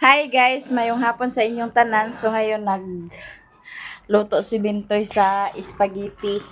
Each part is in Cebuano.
Hi guys, mayong hapon sa inyong tanan. So ngayon nag luto si Bintoy sa spaghetti.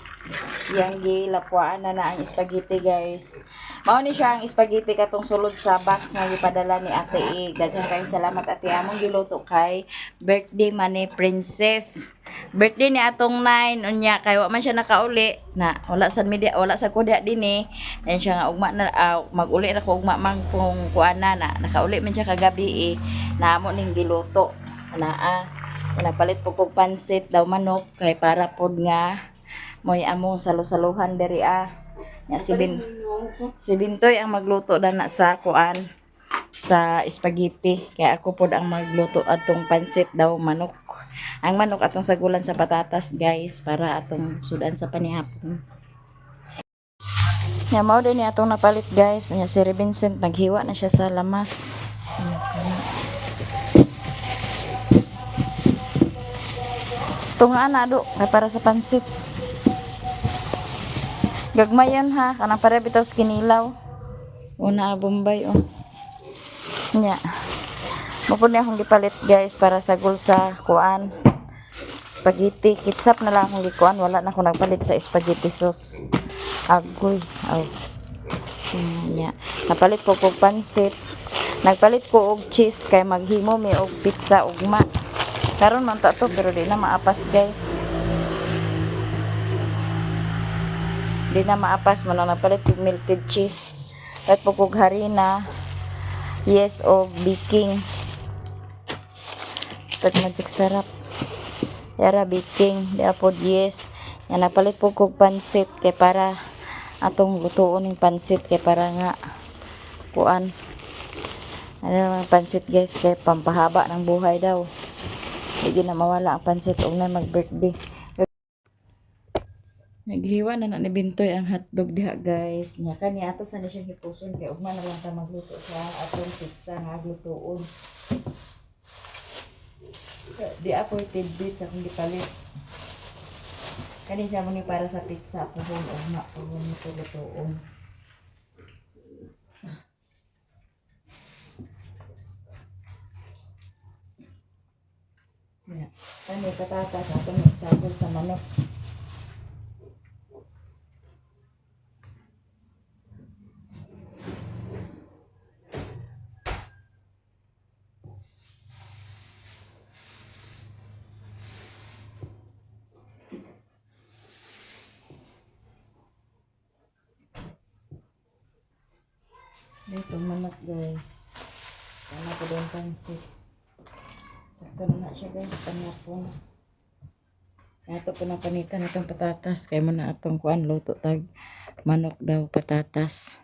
Yang gilapwaan na na ang spaghetti, guys. Mao ni siya ang spaghetti katong sulod sa box nga gipadala ni Ate Ig. Daghang kayong salamat, Ate. Among giluto kay birthday man ni Princess. Birthday ni atong 9 unya kay wa man siya nakauli na wala sa media, wala sa kuda dinhi. Then siya nga ugma na, mag-uli ra ko ugma man kung kuan na na nakauli man siya kagabi eh, na amo ning giluto naa. Nagpalit po kog pansit daw manok kay para pod nga moy among salo-saluhan diri ah. Nya si Bintoy ang magluto dana sa kuan, sa spaghetti. Kaya ako pod ang magluto atong pansit daw manok. Ang manok atong sagulan sa patatas, guys, para atong sudan sa panihapon. Nya mao din ni atong napalit, guys. Nya si Vincent maghiwa na siya sa lamas. Tunga na do kay para sa pansit. Gagmayan ha, kanang para bitaw sa kinilaw. Una, Bombay oh. Nya. Mao ni akong gipalit, guys, para sagol sa kuan. Spaghetti, ketchup na lang akong gikuan, wala na ako nagpalit sa spaghetti sauce. Agoy. Aw. Nya. Napalit ko og pansit. Nagpalit ko og cheese kay maghimo mi og pizza ugma. Karon man ta to pero di na maapas, guys. Di na maapas mo na napalit og melted cheese. Palit po kog harina. Yes, og baking. Tag magic sarap. Yara baking, di pod yes. Yan, napalit po kog pansit kay para atong lutuon ning pansit kay para nga kuan. Ano naman pansit, guys, kay pampahaba ng buhay daw. Hindi na mawala ang pansit og na mag-birthday. Naghiwa na na ni Bintoy ang hotdog diha, guys. Nya kani ato sa ni siya hipuson kay ugma na lang ta magluto sa atong pizza nga glutuon. Di ako tidbits akong gipalit. Kani siya mo ni para sa pizza puhon ugma puhon ito lutuon. Nya kani patatas ato ni isagol sa manok. Dito manok, guys. Sana ko doon pansit. Sakto na na siya, guys. Panapon. Ato po na panitan itong patatas. Kaya mo na atong kuan luto tag manok daw patatas.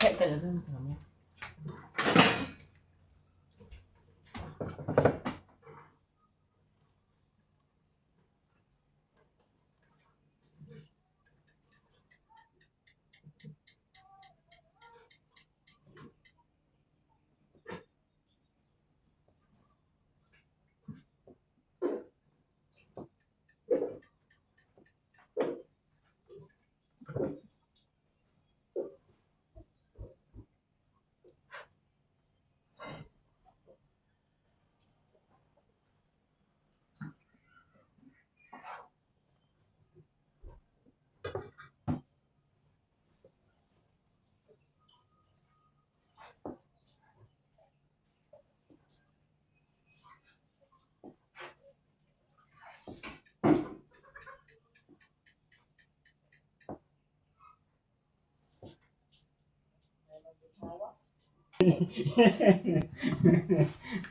Kaya talaga mo.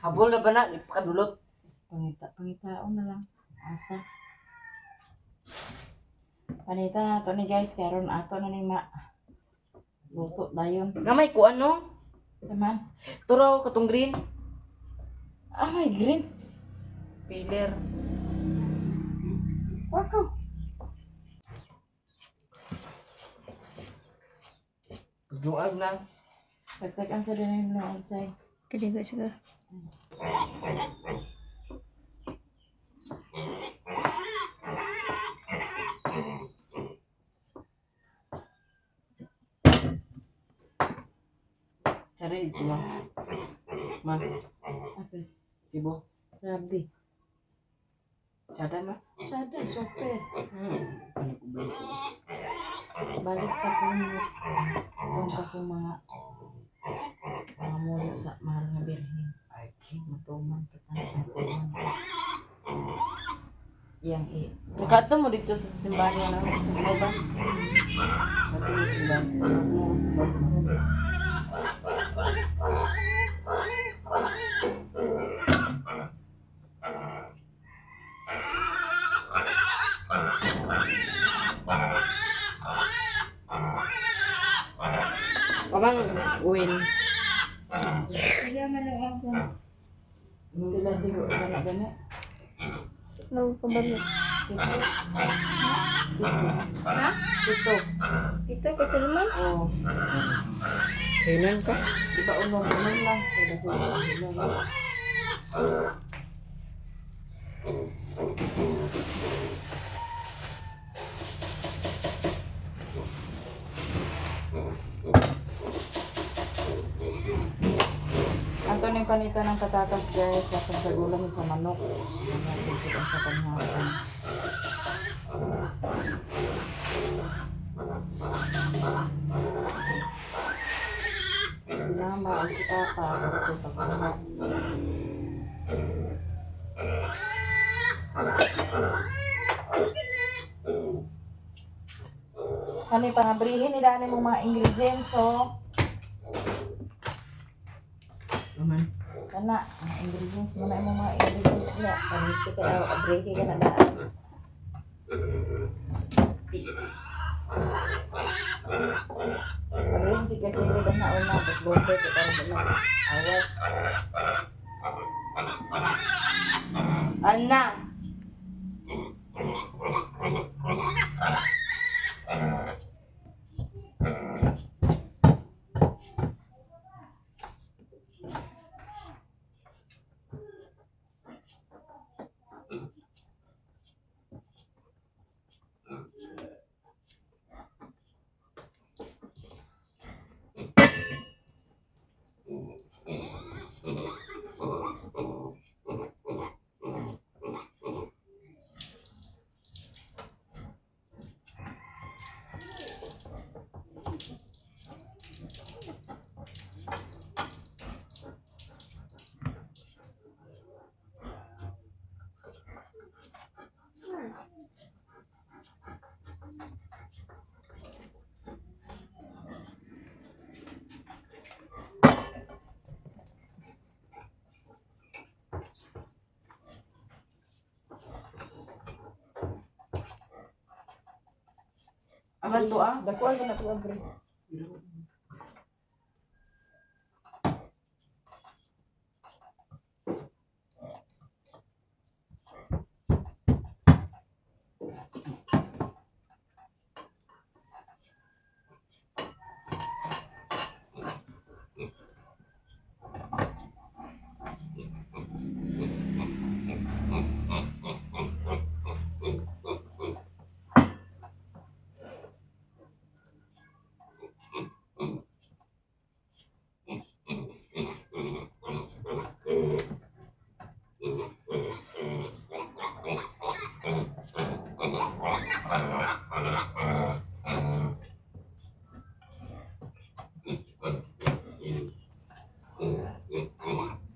Habol na ba na? Ipakadulot. Pangita, pangitaon na lang. Asa. Panita na to ni guys, karon ato na ni ma luto dayon. Gamay ko ano? Taman. Turaw katong green. Ah, may green. Piler. Wako. Pagluag na. Tagtag sa din no unsay. Kaligo siya. Tsari dito ma. Ma. Okay. Sibo. Grabe. Tsada ma. Sada, super. Ano ko ba? Balik pa ko kung pa ko mga mulo sa mahal nga birhen. Ay, king. Matuman ka tanan, matuman. Yang i. Nakato mo dito sa simbahan nga na. Ano ba? Nakato mo simbahan. Mo. Pamang win. Kaya man lang ako. Pila siguro kana gani. Magkabalo. Pito. Ha? Pito. Dito ko sa naman. Oh. Kailan ka? Di ba unong unong lang? Pila siguro unong lang. Ato ning panita ng patatas guys, kapag sa gulang sa manok. Ganyan, dito ang sa panghapon. Si mama o si papa, ito pagkuha. Kani pangabrihin ni dani mong mga ingredients so Naman. kana mga ingredients mo na imong mga ingredients niya. Paniti ka daw, abrihin ka na daan. Abrihin si Kakiri ka na una, tapos ka karon na awas. Ana! Aman to ah. Dakuan ka na to abre.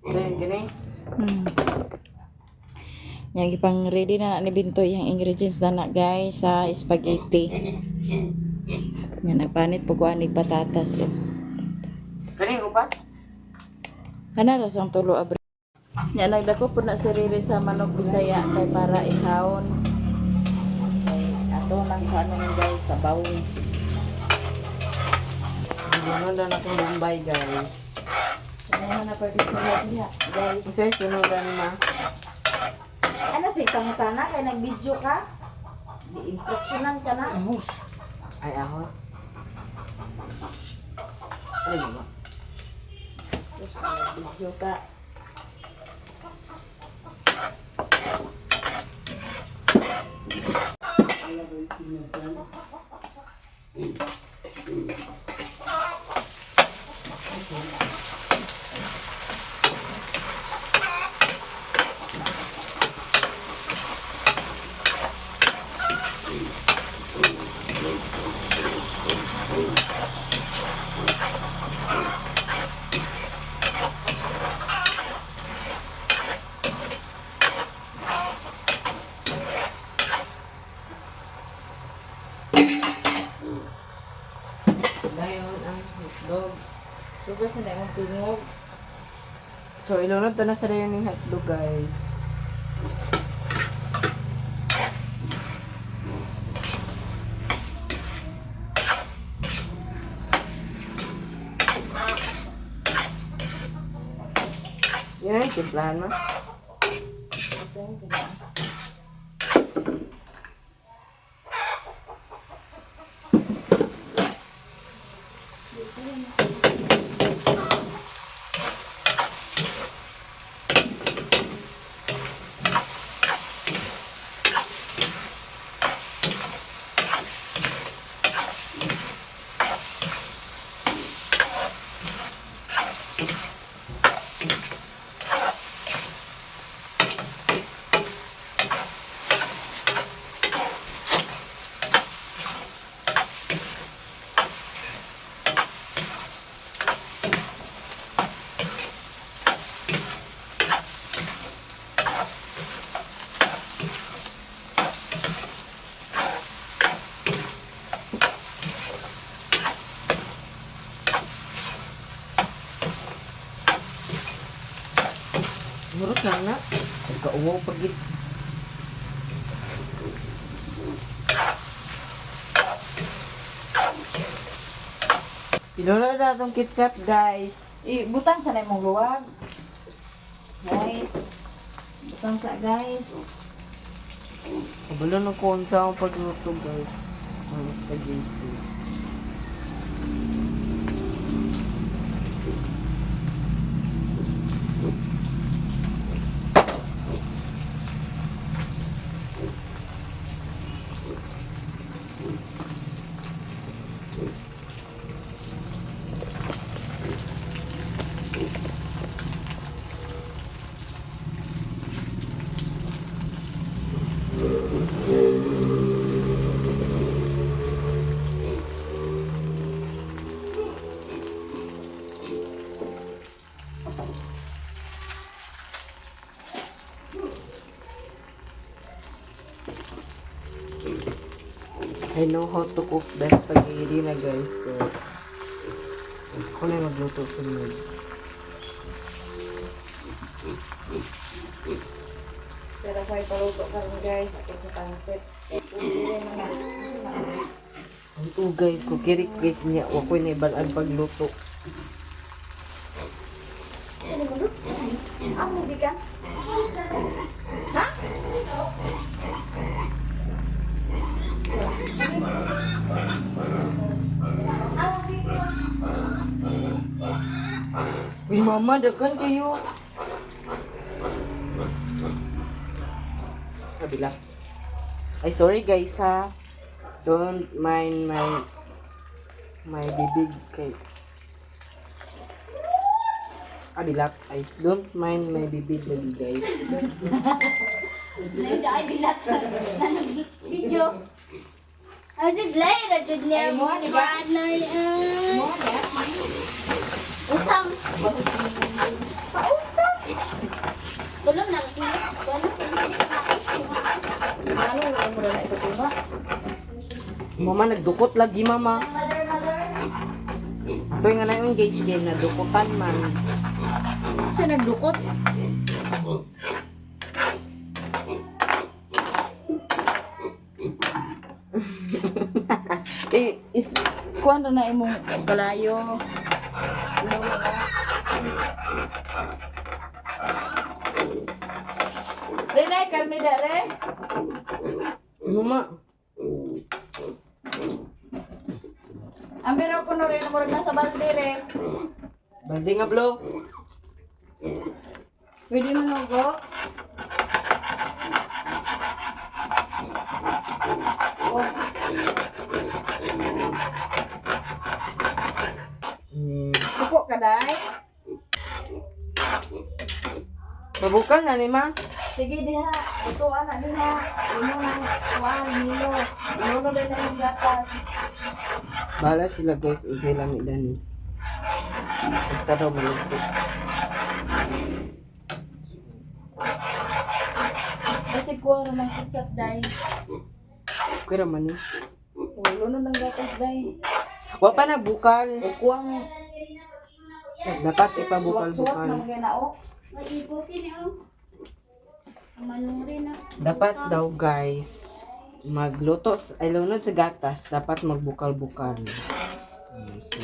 Ganyan, ganyan. Yang ipang ready na na ni Bintoy yung ingredients na na guys sa spaghetti. Yan nagpanit po ko anig patatas. Oh. Kani upat? Hana ra sang tulo abre. Nya nagdako po na si Riri sa manok Bisaya kay para ihawon. Kay ato nang kuano ni guys sa bawon. Sunodan akong Bombay, guys. Ano na pa dito niya, guys. Kasi sunodan ma. Ano si pangutana kay nag-video ka? Di instructionan ka na. Ay, ako. Ano ba? Sus, nag-video ka. Dayon ang hotdog. Sugas na imong tingog. So, ilunod ta na sa dayon yung hotdog, guys. Yan ay timplahan mo. Murot lang na. Nagkauwaw pag gid. Ilunod na itong ketchup, guys. Ibutang sa na imong luwag. Guys. Butang sa guys. Kabalo na ko unsa ang pagluto, guys. Ang spaghetti. I know how to cook the spaghetti na, guys. So, ako na yung magluto sunod. Pero kay paluto karon guys, ato sa pansit. Pwede man na. Oo, guys, kukirik guys niya. Wako'y naibalaan pagluto. Ang hindi ka? Ha? Uy, mama, dagan kayo. Kabila. Ay, sorry guys ha. Don't mind my bibig kay Abilak. Ay, don't mind my bibig lagi guys. Ay, bilat. Video. Ay, jud lay ra jud niya. Ay, muha ni ba? Anay, ah. Mo niya. Utang. Pautang. Tulong na. Wala sa Ano wala mo na ipatuba? Mama, nagdukot lagi mama. Mother, mother. Tuwing nga na yung engage game na dukutan man. Siya nagdukot. Eh, is kuan ra na imong kalayo. Ilaw na. Rene, karne dere. Mama. Ambero ko no rin murag nasa balde re. Balde nga blo. Pwede man og. Oh, Suko ka dai. Mabukal na ni ma. Sige diha, ito ana diha. Imo nang kuan nilo. Inuno din na yung gatas. Bahala sila guys, unsay lami dani. Basta daw maluto. Kasi kuha na ng kitsap dai. Okay ra man ni. Ulo na ng gatas dai. Wa pa na bukal. O kuha nga. Dapat Suwak-suwak ipabukal-bukal. na mga nao. May ipusin eh, oh. Manuri na. Dapat daw guys, magluto ay lunod sa gatas, dapat magbukal-bukal. So,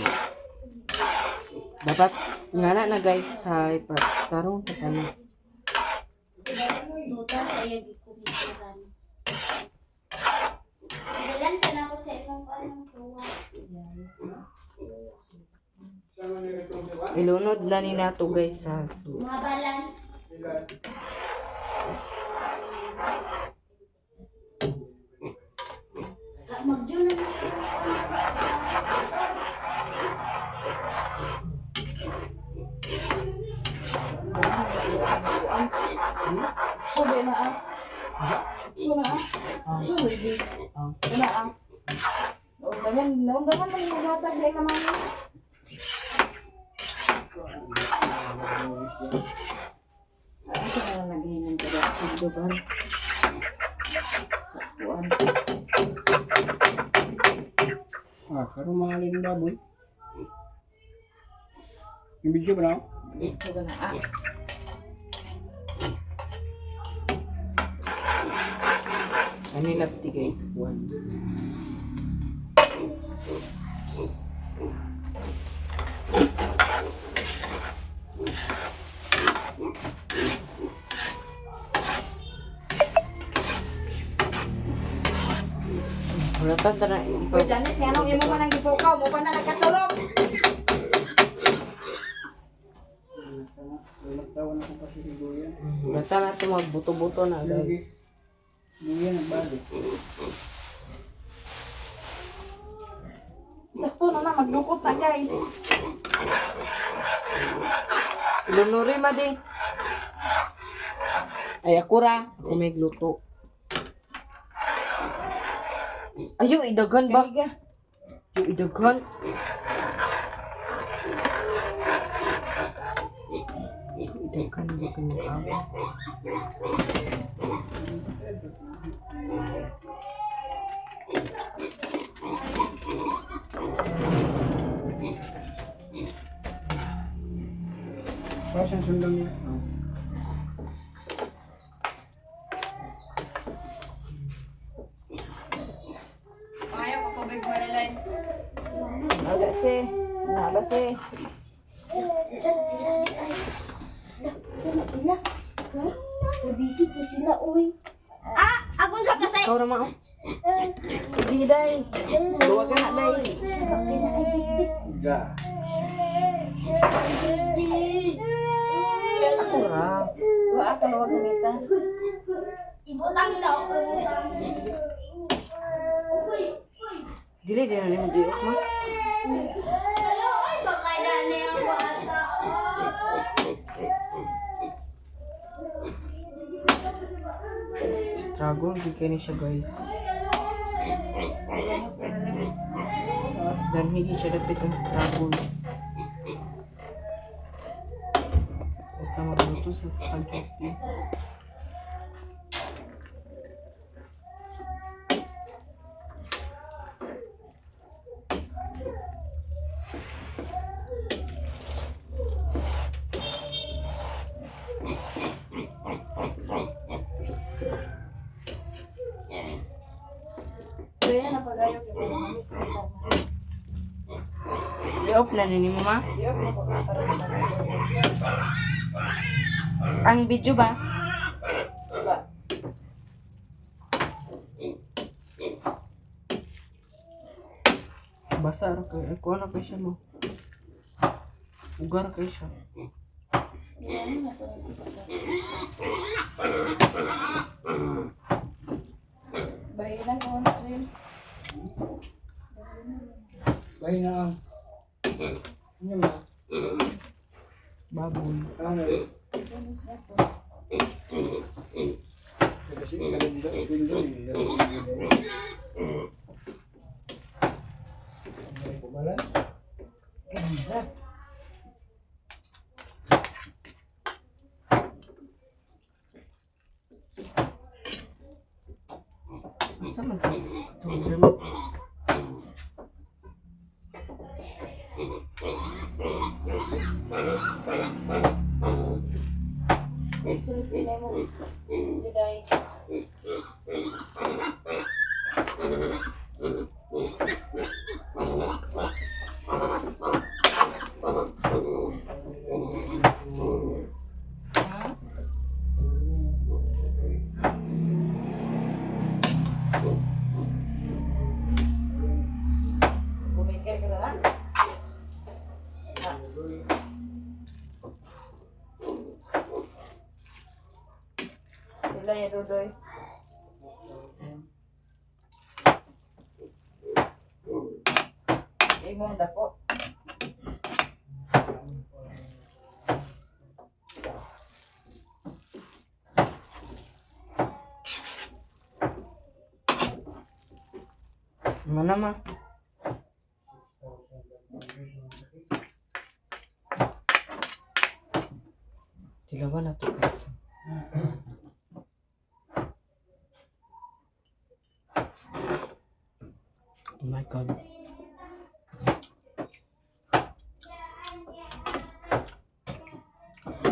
dapat ngana na guys sa ipa tarong sa tanan. Tuta sa iya gikumituran. Dalan ka na ako sa imong kanang suwa. Ilunod na ni nato guys sa so, Mga balance. Mag-join na lang. Sube na ah. So na ah. So baby. Na ah. Naundangan, naundangan man yung gatag dai naman. Ah, ito na lang naghihinan ka ba? Sugdo ba? Sa kuan. Ah, pero mahalin ng baboy. Yung video ba na? Ito na ah. Ano yung lapti guys? One. Wala ta tara Uy, Janice, anong imo man ang gipukaw? Mo pa na nagkatulog. Nagtawan ako kasi si Guya. Wala ta na ito magbuto-buto na guys. Guya nagbali. Sakto na na, maglukot na guys. Lunuri ma di. Ay ako ra, ako may gluto. Ayo idagan ba? Kaiga. Ayo idagan. Idagan ba kanya awas? Para siyang sundang niya. Oh. Aga si. Naba si. Sila sila. Busy ko sila, uy. Ah, akong sa kasay. Ikaw ra ma. Oh. Sige day. Luwagan na day. Sa na ay dik Ga. dik. Ako ra. Wa ka luwagan nita. Ibutang daw, ibutang. Uy, uy. Dili di na nimo giok ma. Hello, ay baka na niya ang bata. Struggle gid kay ni siya guys. Dan hindi siya dapit ang struggle. Basta magluto sa spaghetti. Luya na pagayo kay para ma-mix na tama. I-off na rin mo, ma. I-off na po para ma-mix. Ang video ba? Diba? Basa ra kay ako na kay siya mo. Ugar kay siya. Bahilan ko na rin. Bahay na ang. Ano ba? Baboy. Ano? Kasi kalenda, window eh. Kumalan? Asa man to? Tuloy mo. Sulpin na mo. Juday. Bumikir ka na lang? Sila ya, Dudoy. Imong dako. Mana ma? Tilawan na to guys. Oh my God.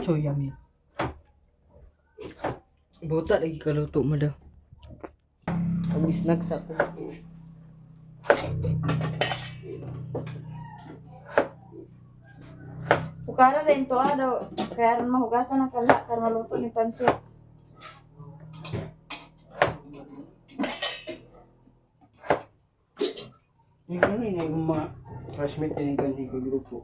So yummy. Buta lagi kaluto mo daw. Ang snacks ako. Pukara rin to ah daw. Kaya rin mahugasan ang kala karon maluto ni pansit. Yung ano yun, yung mga classmate na yung ganyan ko grupo.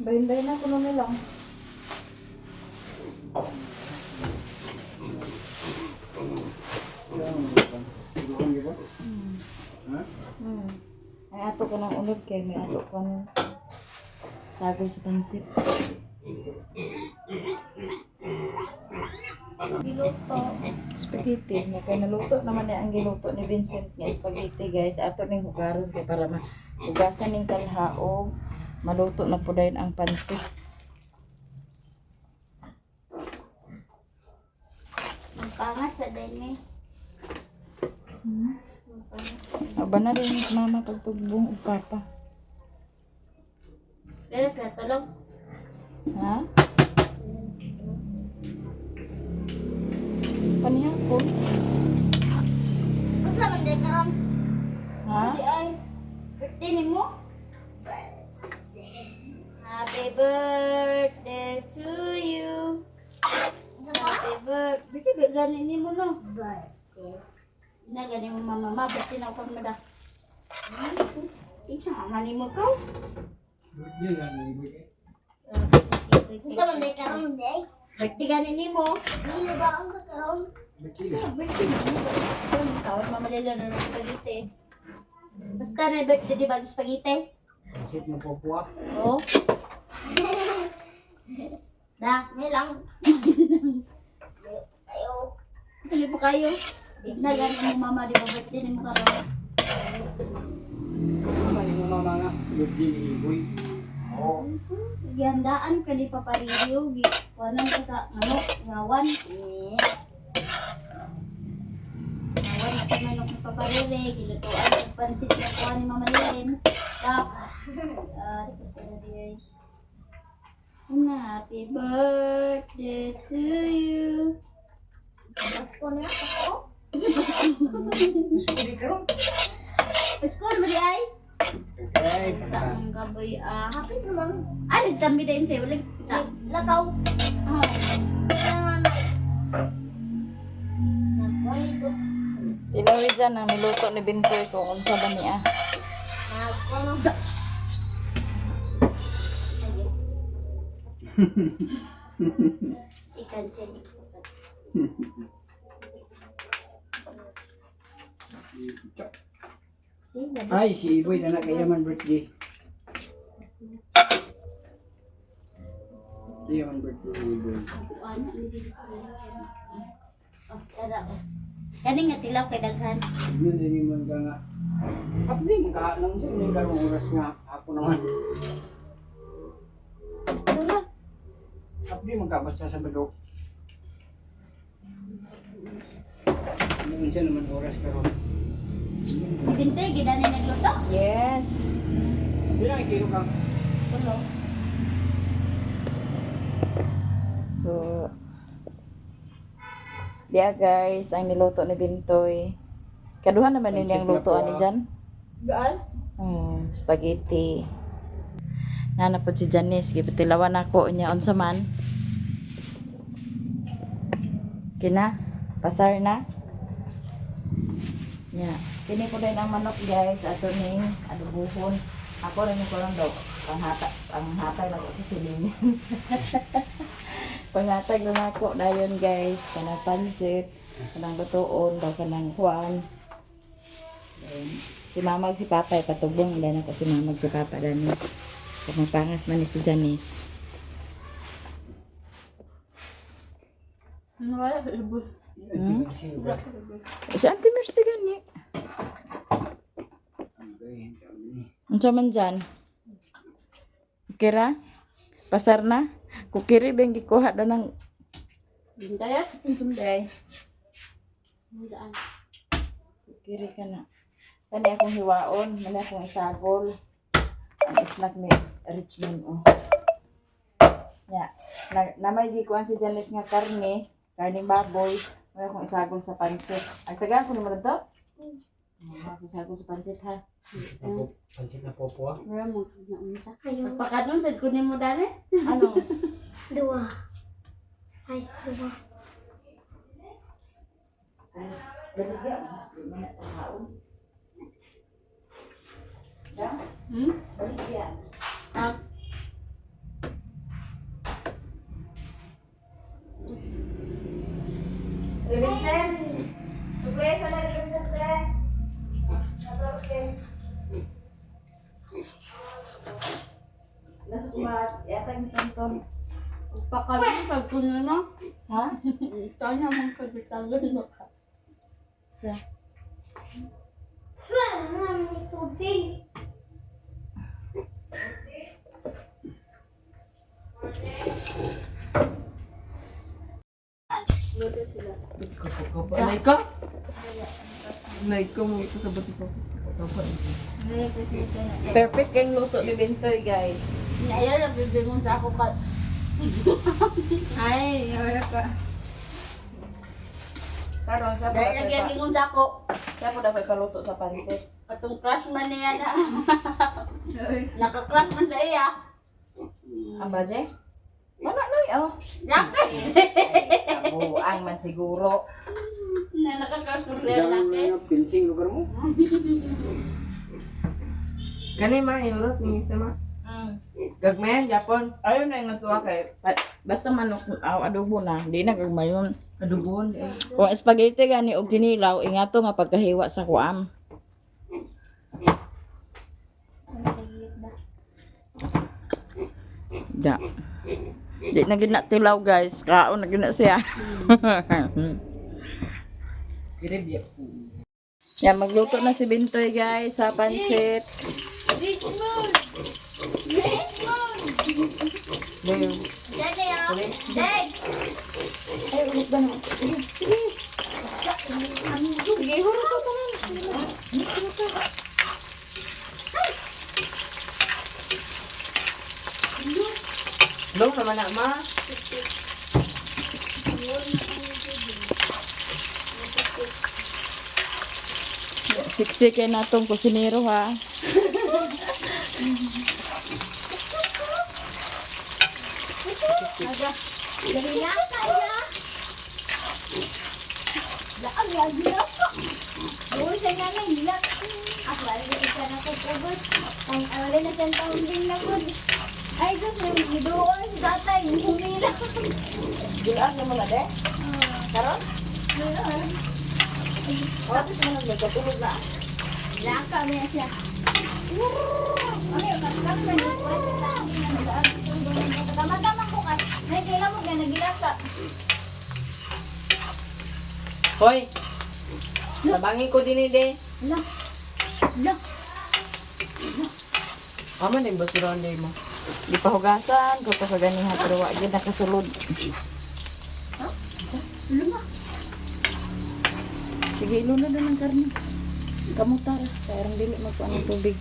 Bayin-bayin na kuno nilang. Siguro ba? Ha? Ay ato ko ng unod kay may ato ko ng sago sa pansit. Giluto. Spaghetti nga kay naluto naman ni ang giluto ni Vincent nga spaghetti, guys. Ato ning hugaron kay para mahugasan ning kalha og maluto na po dayon ang pansit. Ang pangas sa din eh. Ang pangas. Aba na rin mama pagtugbong ug papa. Pero sa tulog. Ha? Panihapon? Unsa man di karon? Ha? Di ay. Birthday nimo? Happy birthday to you. Happy birthday. Birthday ba gani nimo no? Birthday. Na gani mo mama ma birthday na ko mada. Ikaw man nimo ko. Birthday na ni birthday. Unsa man di karon day? Birthday gani nimo. Dili ba ang karon? Birthday. Birthday nimo. Tawag mama lila na ng spaghetti. Basta na birthday di ba spaghetti? Isip mo po Oo. Da, May lang. Ayo. Dili pa kayo. Igna gani mo mama di ba birthday nimo karon? Ano yung mama nga? Birthday ni Iboy. Oo. Gihandaan ka ni Papa Rio, gi kuanan ka sa manok, ngawan. Ngawan sa manok ni Papa Rio, gilutuan og pansit na kuan ni Mama Lynn. Tap. Ah, dapat na di ay. Happy birthday to you. Pasko na ako. Gusto ko di karon. Pasko ba di ay? Okay, pagka. Ang kaboy ah. Happy naman. Ano sa tambi din sa'yo? Walang kita. Lakaw. Ah. Nagkwalito. Ilawi dyan ang niluto ni Bintoy ko kung sa ba niya. Nagkwano. I-cancel. Ay, si Iboy na kaya man birthday. Kaya man birthday ni Iboy. Oh, tara oh. Kani nga tilaw kay daghan. Yun din yung mga nga. Hapdi, magka, nang sa inyo karong oras nga, hapon naman. Tara. Hapdi, magka, basta sa Sabado. Noon siya naman oras karon. Si Bintay gidani nagluto. Yes. Bilang ikilo ka? Tulo. So, yeah guys, ang niluto ni Bintoy. Kaduha naman din Pansit ang na lutoan po, ni ah. Jan. Gaan. Oh, spaghetti. Nana po si Janice, gipatilawan ako niya unsa man. Kina, pasar na. Nya, kini ko din ang manok guys ato ning adobohon. Ako rin ko lang daw panghata, panghatag lang ako sa silingan. Panghatag lang ako dayon guys, kanang pansit, kanang lutoon, daw kanang kuan. Ayun. Si mama ug si papa ay patubong dahil ako si mama ug si papa dani. Kung pangas man ni si Janice. Ano wala ibo. Hmm? Si Auntie Mercy gani. Unsa man dyan? Kira? Pasar na? Kukiri bang gikuha na ng Bintay ah. Day. Gaan. Kukiri ka na. Kani akong hiwaon, mani akong isagol. Ang snack ni Richmond oh. Ya, na, namay gikuan si Janice nga karne, karne baboy, mani akong isagol sa pansit. Ay tagaan ko naman to. Ako isagol sa pansit ha. Pansit na popo ah. Wala mo na unsa. Ayaw. Pagpakanon sad ko nimo dali. Ano? Dua. Ice dua. Baligya, di man na sa haon. Da? Baligya. Ah, Vincent! Surpresa na Vincent, pre! Natorke. Nasa kumat, yata yung tonton. Pagpakanon sad ko nimo. Ha? Tanya man ko bitagon mo ka. Sa? Wala naman may tubig. Luto sila. Alay ka? Alay ka mo ito sa bato ko. Merry Christmas ka na. Perfect kayong luto ni Bintoy, guys. Ayaw, nabibingon sa ako ka. Ay, wala ka. Karon, siya po Dahil dapat pa, nagyagingon sa ako. siya po dapat paluto sa pansit. Katong crush man niya na. Naka-crush man sa iya. Ang baje? Wala noy, oh. Laki! Buang man siguro. Na naka-crush man sa iya, Diyan laki. nga pinsing lugar mo. Kani ma, iurot ni isa ma. Gagmayan, Japon. Ayaw na yung natuwa kay basta manok aw adobo na, di na gagmayon. Adubon. Eh. Kung spaghetti gani og kinilaw, ingato nga pagkahiwa sa kuam. Da. Di na gina tilaw, guys. Kaon na gina siya. Kiribya. Yan, magluto na si Bintoy, guys, sa pansit. This moon. This moon. Dede, ah. Dad. Ay, ulit ba na? Sige, sige. Sige, huro to tanan. Long naman na, ma. Siksik na tong kusinero, ha. Aga. Gahilaka ya. Laag lagi ako. Doon sa nanay nila. Ako ay isa na ko pugos. Ang awalay na siyang taon din na ko. Ay, Diyos, may gidoon si tatay. Humila. Gilaan na mo na, de? Karon? Wala sa mga nagkatulog na. Laka na siya. Ay, kami na Tama-tama ko ka. Nay, kailan mo na nagilaka. Hoy! Tabangi ko din eh, de. Ala. Ala. Ama na yung basurahan day mo. Di pa hugasan, ko to sa ganiha, pero wa gyud nakasulod. Luma. Sige, ilunod na ng karne. Kamutar, kaya dili magkuan ng tubig.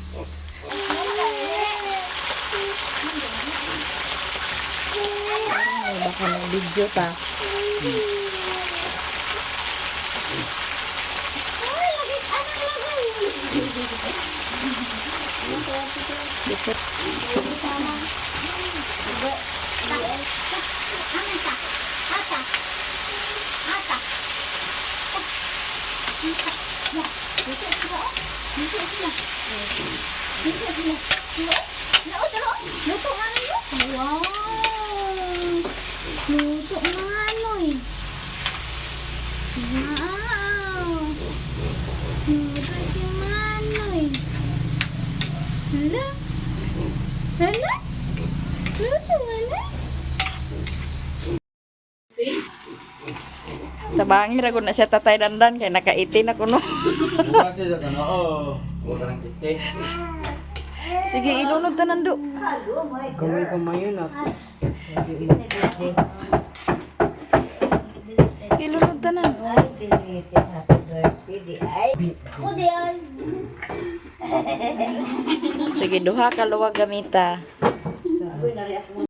Ay, baka ng video ta. Ay, lagi. Ano lagi? Dikit. Ata. Ata. Ata. Dito sila. Dito sila. Dito sila. Luto, luto nga ninyo. Wow! Luto nga ano eh. Wow! Luto si Manoy. Hala? Hala? Luto nga na? Tabangi ra gud na siya tatay dandan kay nakaitin ako no. Bukas siya sa tanoo. Huwag ka ng kite. Sige, ilunod tanan do. Kamay-kamay yun ah. Ilunod tanan. Ako di ay. Sige, duha ka luwag gamita.